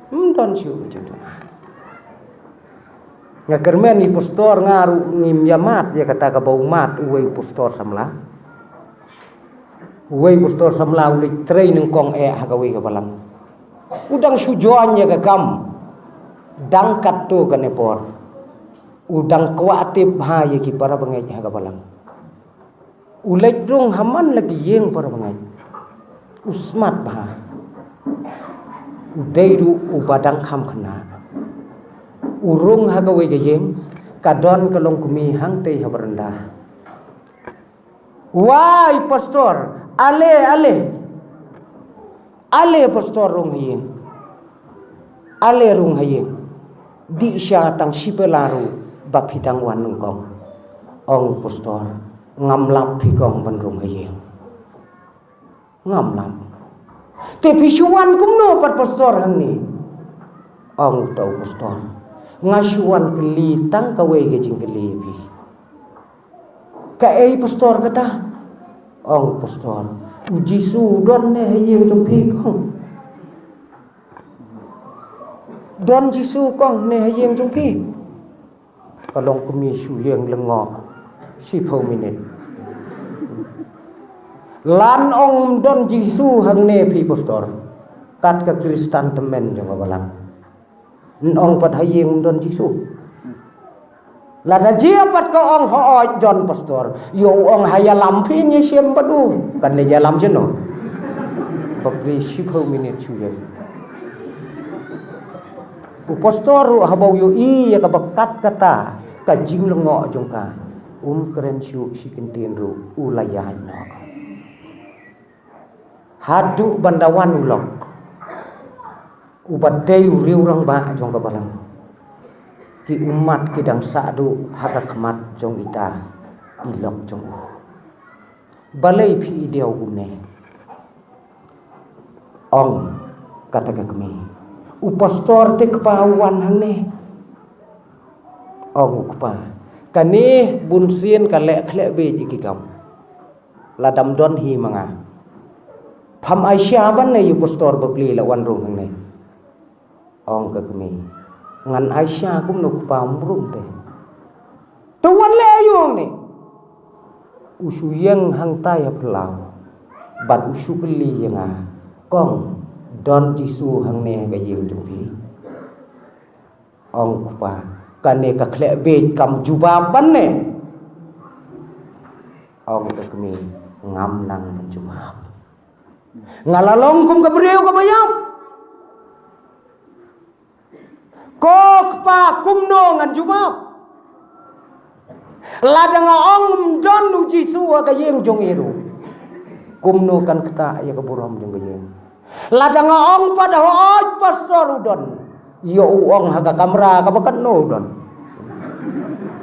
Ym don shuh ka jingduna. Nga kyrmen i pastor nga ruh ngim ïa mad ïa kata kaba u mad uwei u pastor samla. Uwei u pastor samla u leit trei nyngkong eh ha kawei ka balang. U dang shu join ïa ka kam dang katto katne por. U dang kwah tip bha ïa ki para bangeit ha ka balang. U leit rung ha man la ki ïing para bangeit. U smat bha. U dei ruh uba dang kham khynnah. U rung ha kawei ka ïing, ka don ka longkmie hangtei ha baranda. Wai pastor, ale ale. Ale pastor rung ha ïing. Ale rung ha ïing. Dih sha tang shi pela ruh ba phi dang wan nyngkong. Ong pastor, ngam lap phi kong ban rung ha ïing. Ngam lap. Te phi shu wan kumno pat pastor hangne? Ong uta u pastor, nga shu wan kylli tang kawei ka jingkylli ïa phi. Kaei pastor kata? Ong pastor, u Jisu don ne ha ïing jong phi kong? Don Jisu kong ne ha ïing jong phi? Ka longkmie shu ïeng lyngngoh shiphew minit. Lan ong ym don Jisu hangne phi pastor. Kat ka Khristan tymmen jong ka balang. Ong pat ha ïing ym don Jisu. Lada jia pat ka ong hooid don pastor. Ïoh ong ha ïalam phin ïa shem bad u. Kan leh ïalam shano. Bapli shiphew minit shu ïeng. U pastor ruh haba u ïohi ïa kaba kat kata ka jinglyngngoh jong ka, um kren shuh shi kyntien ruh, u la ïaid noh. Haduh ban da wan u lok uba dei u riew rangbah jong ka balang, ki ummat ki dang sah duh ha ka khmat jong ita i lok jong u. Balei phi i diaw kumne? Ong kata ka kmie, u pastor te kpa u wan hangne. Ong u kpa, kane bunsien ka leh khleh beit ïa ki kam. Lada ym don hi ma nga, pham ai sha ban ne ïa u pastor bapli la wan rung hangne. Ong ka kmie, Ngan ai sha kumno Kpa, um rum te. Te wan leh aïu hangne? U shu ïeng hangtai ha phyllaw bad u shu kylli ïa nga, Kong, don Jisu hangne ha ka ïing jong phi? Ong u kpa, kane ka khleh beit kam jubab ban ne? Ong ka kmie, ngam nang ban jubab. Nga la long kum ka briew kaba ïap. Ko kpa, kumno ngan jubab? Lada nga ong ym don u Jisu ha ka ïing jong i ruh, kumno kan ktah ïa ka burom jong ka ïing? Lada nga ong pat, hooid pastor u don, ïoh u ong ha ka kamra kaba katno u don.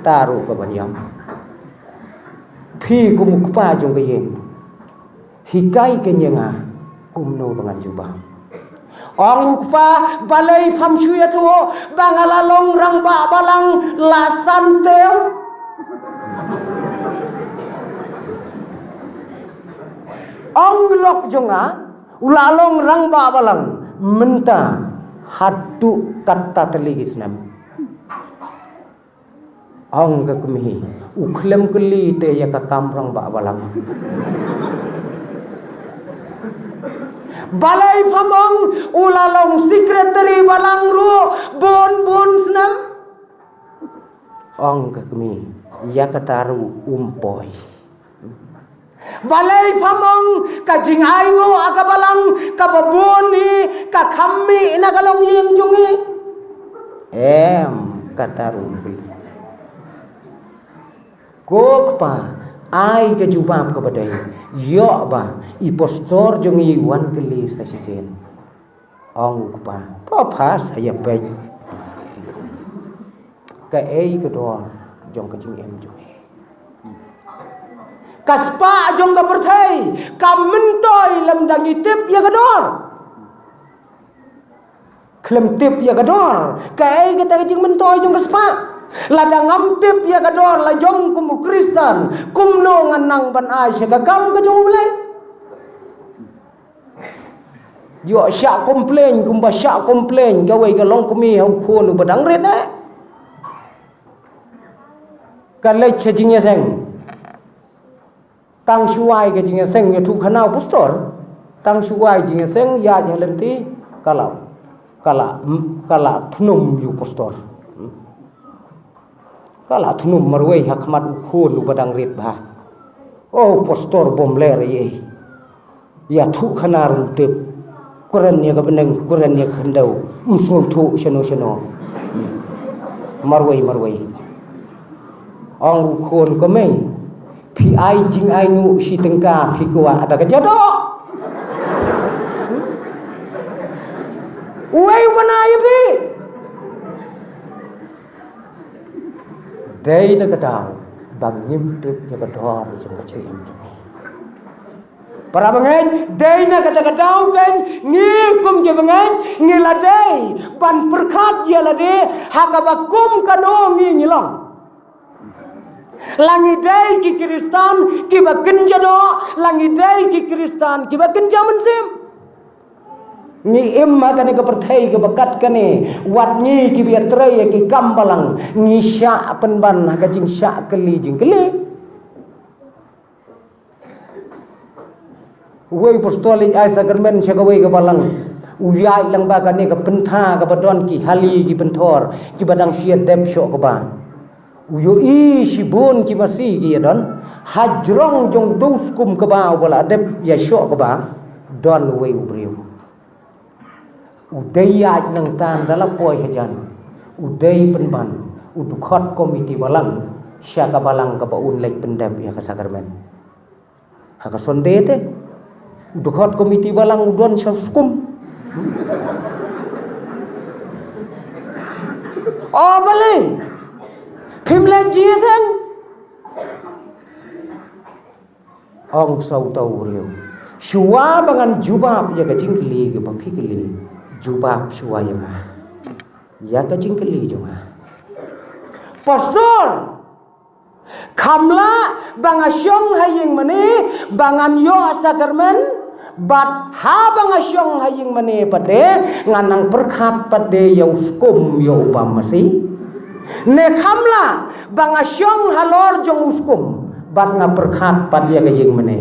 Ta ruh kaban ïam. Phi kum u kpa jong ka ïing, hikai keiñ ïa nga kumno ba ngan jubab. Ong u kpa, balei pham shu ïathuh ba nga la long rangbah balang la san term? Ong u lok jong nga, u la long rangbah balang mynta haduh katta tylli ki snem. Ong ka kmie, u khlem kylli te ïa ka kam rangbah balang. Balei pham ong u la long secretary balang ruh bun bun snem? Ong ka kmie, ïa kata ruh um poi. Balei pham ong ka jingainguh ha ka balang kaba bun hi ka kham mih na ka longïing jong ngi? Em, kata ruh um poi. Ko kpa, ai ka jubab kaba dei, ïoh ba i pastor jong ngi wan kylli sa shisien. Ong u kpa, to pha sa ïa peit. Kaei ka dor jong ka jingim jong ngi? Ka spah jong ka pyrthei ka myntoi lymda ngi tip ïa ka dor. Khlem tip ïa ka dor, kaei kata ka jingmyntoi jong ka spah? Lada ngam tip ïa ka dor la jong kum u Khristan, kumno ngan nang ban ai sha ka kam ka jong U Blei? Ïoh shah complain kumba shah complain kawei ka longkmie ha u khun uba dang rit eh. Ka leit sha jingïaseng. Tang shu wai ka jingïaseng, ïathuh khana u pastor. Tang shu wai jingïaseng, ïaid ha lynti, ka la, ka la, ka la thnum ïa u pastor. Ka la thnum marwei ha khmat u khun uba dang rit bha. O pastor, bym leh ei ei. Ïathuh khana ruh ym tip. Kren ïa ka bneng, kren ïa ka khyndew. Ym sngewthuh shano shano. Marwei marwei. Ong u khun, ko mei, phi ai jingainguh shi tyngka phi kwah da ka jadok? Uei u bana ïa phi? Dei na ka daw ba ngim tip ïa ka dor jong ka jingim jong ngi. Para bangeit, dei na kata ka daw keiñ ngi kum ki bangeit ngi la dei ban pyrkhat ïa lade ha kaba kum kano ngi ngi long. La ngi dei ki Khristan kiba kynja doh, la ngi dei ki Khristan kiba kynja mynsiem. Ngi im ha kane ka pyrthei kaba kat kane, wat ngi kiba ïatrei ïa ki kam balang, ngi shah pynban ha ka jingshah kylli jingkylli. Uwei u pastor leit ai sakramen sha kawei ka balang. U ïaid lang ba kane ka pyntha kaba don ki hali ki pynthor kiba dang shu ïa dep shoh kaba. U ïohi shibun ki masi ki ïa don. Hajrong jong uto u skum kaba uba la dep ïa shoh kaba, don uwei u briew. U dei ïaid nangta ynda la poi hajan. U dei pynban u dkhot komiti balang sha ka balang kaba un leit pyndep ïa ka sakramen. Ha ka Sunday te, u dkhot komiti balang u don sha skum. O balei phim leit jingïaseng? Ong sa uta u briew, shuwa ba ngan jubab ïa ka jingkylli kaba phi kylli, jubab shuwa ïa nga ïa ka jingkylli jong nga. Pastor, kham lah ba nga shong ha ïing mane ba ngan ïoh sakramen Bad haba nga shong ha ïing mane pat de, ngan nang pyrkhat pat de ïa u skum ïa u bam masi? Ne kham lah ba nga shong halor jong u skum bad nga pyrkhat pat ïa ka ïing mane?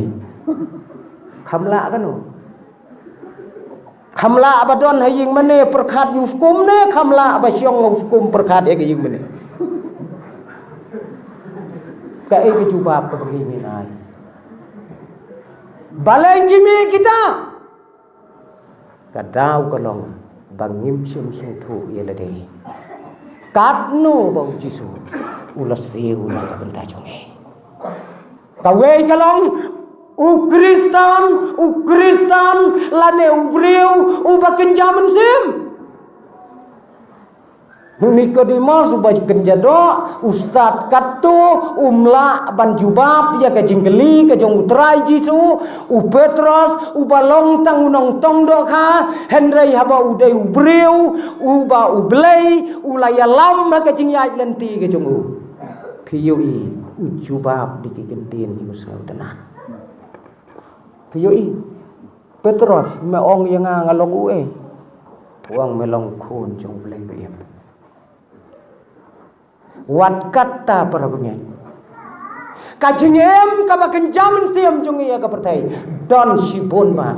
Kham lah kano? Kham lah ba don ha ïing mane pyrkhat ïa u skum ne kham lah ba shong ha u skum pyrkhat ïa ka ïing mane? Kaei ka jubab kaba ngi ngin ai? Balei ki mih kita? Ka daw ka long ba ngim shym sngewthuh ïa lade katno ba u Jisu u la siew na ka bynta jong ngi. Kawei ka long, u Khristan, u Khristan lane u briew uba kynja mynsiem. U Nikodimos uba kynja doh, u stad katto um lah ban jubab ïa ka jingkylli ka jong u Trai Jisu. U Petros uba long tang u nongtong dohkha, hynrei haba u dei u briew uba U Blei u la ïalam ha ka jingïaid lynti ka jong u. Phi ïohi, u jubab da ki kyntien kiba sngewtynnat. Phi ïohi, Petros, me ong ïa nga nga long uei? U ong, me long khun jong U Blei ba im. Wat katta para bangeit, ka jingim kaba kynja mynsiem jong ngi ïa ka pyrthei, don shibun ba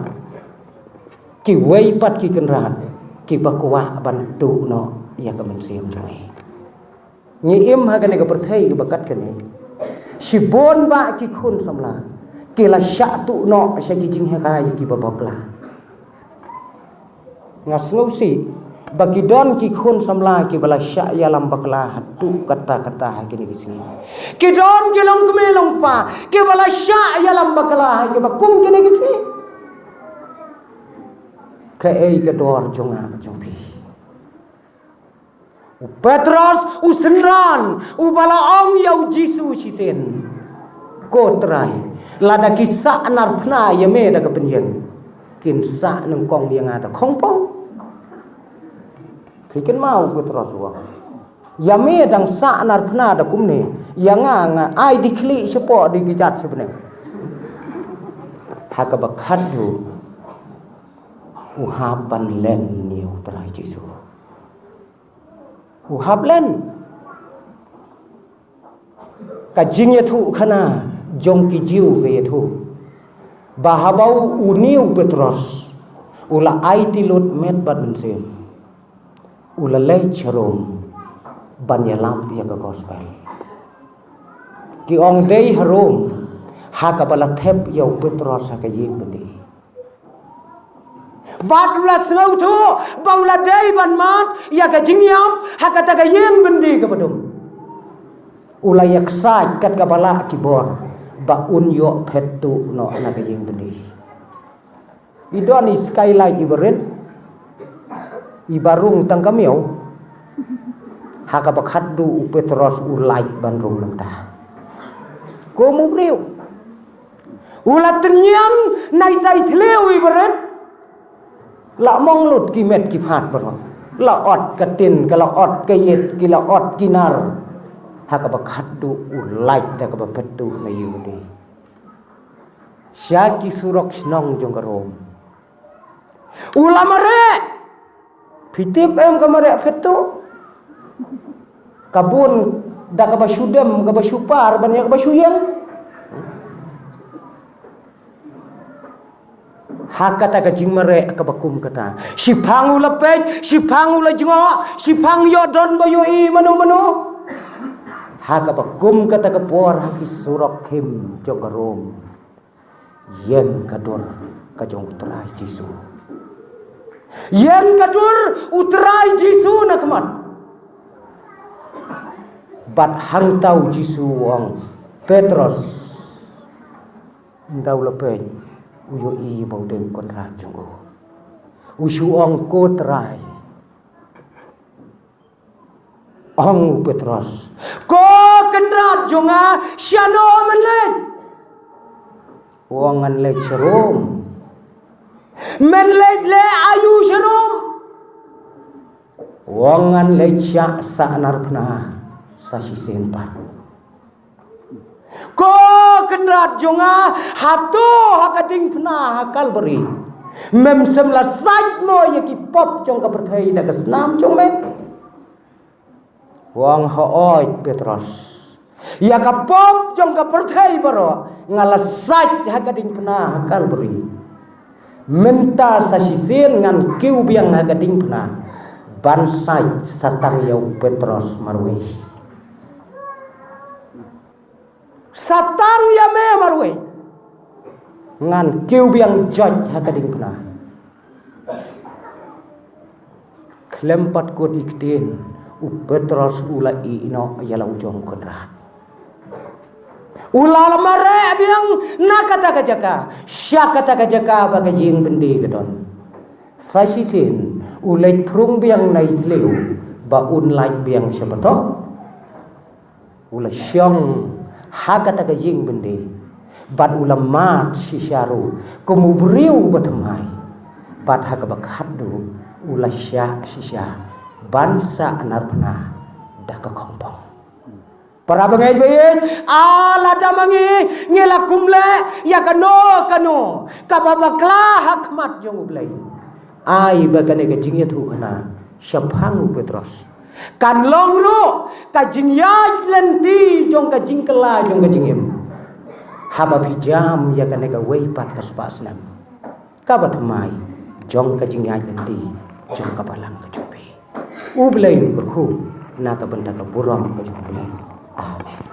kiwei pat ki kynrad kiba kwah ban tuh noh ïa ka mynsiem jong ngi. Ngi im ha kane ka pyrthei kaba kat kane. Shibun ba ki khun samla ki la shah tuh noh sha ki jinghikai kiba bakla. Nga sngewsih ba ki don ki khun samla kiba la shah ïalam bakla haduh katta katta ha kine ki sngi. Ki don ki longkmie longkpa kiba la shah ïalam bakla ha kiba kum kine ki sngi. Kaei ka dor jong nga jong phi? U Petros u synran uba la ong ïa u Jisu shisien, ko Trai, lada ki sah narphna ïa me da ka pynïeng, kin sah nyngkong ïa nga da khongpong. Phi kynmaw u Petros u ong, ïa me dang sah narphna da kumne, ïa nga nga ai dei khlieh shapoh dei kjat shabneng. Ha kaba khatduh u hap ban len ïa u Trai Jisu. U hap len. Ka jingïathuhkhana jong ki Jiw ka ïathuh ba haba u, une u Petros u la aiti lut met bad mynsiem, u la leit sha Rom ban ïalap ïa ka gospel. Ki ong dei ha Rom ha kaba la thep ïa u Petros ha ka ïing byndi. Bad u la sngewthuh ba u la dei ban mad ïa ka jingïap ha kata ka ïing byndi kaba dum. U la ïaksaid kat kaba lah ki bor ba un ïoh phet tuh noh na ka ïing byndi. I don i skylight iba rit, iba rung tang ka miaw. Ha kaba khatduh u Petros u lait ban rung nangta. Kum u briew u la tynñiang na itai i thliew iba rit. La mong lut ki met ki phad baroh. La ot ka tin, ka la ot ka ïit, ki la ot ki nar. Ha kaba khatduh u lait da kaba phet tuh na ïing byndi. Sha ki surok shnong jong ka Rom u la mareh. Phi tip em ka mareh phet tuh? Ka bun da kaba shu dem, kaba shu par ban ïa kaba shu ïeng. Ha kata ka jingmareh kaba kum kata, shiphang u la peit, shiphang u la jngoh, shiphang ïoh don ba ïohi mano mano. Ha kaba kum kata ka por, ha ki surok khim jong ka Rom, ïeng ka dur ka jong u Trai Jisu. Ïeng ka dur u Trai Jisu na khmat. Bad hangta u Jisu u ong, Petros, ynda u la peit, u ïohi ba u dei u kynrad jong u. U shu ong, ko Trai. Ong u Petros, ko kynrad jong nga, shano men leit? U ong, ngan leit sha Rom. Men leit leh aïu sha Rom? U ong, ngan leit shah sahnarphna sa shisien pat. Ko Kynrad jong nga, hato ha ka diengphna ha Kalbari mem shym la sait mo ïa ki pop jong ka pyrthei da ka snam jong me? U ong, hooid Petros, ïa ka pop jong ka pyrthei baroh nga la sait ha ka diengphna ha Kalbari. Mynta sa shisien ngan kiew biang ha ka diengphna ban sait sa tang ïa u Petros marwei. Sa tang ïa me marwei ngan kiew biang joit ha ka diengphna. Khlem pat kut i ktien, u Petros u la ïeh noh ïa la u jong u Kynrad. U la la mareh biang na kata ka jaka, sha kata ka jaka ba ka jingbyndi ka don. Sa shisien u leit phrung biang na i thliew ba un lait biang sha patok. U la shong ha kata ka jingbyndi bad u la mad shisha ruh kum u briew ba thymmai. Bad ha kaba khatduh u la shah shisha ban sah narphna da ka khongpong. Para bangeit ba ïeit, a lada ma ngi ngi la kumleh ïa kano kano kaba bakla ha khmat jong U Blei, ai ba kane ka jingïathuhkhana shaphang u Petros kan long ruh ka jingïaid lynti jong ka jingkylla jong ka jingim. Haba phi jam ïa kane kawei pat ka spah snem kaba thymmai jong ka jingïaid lynti jong ka balang ka jong phi. U Blei un kyrkhu na ka bynta ka burom ka jong U Blei. Amen.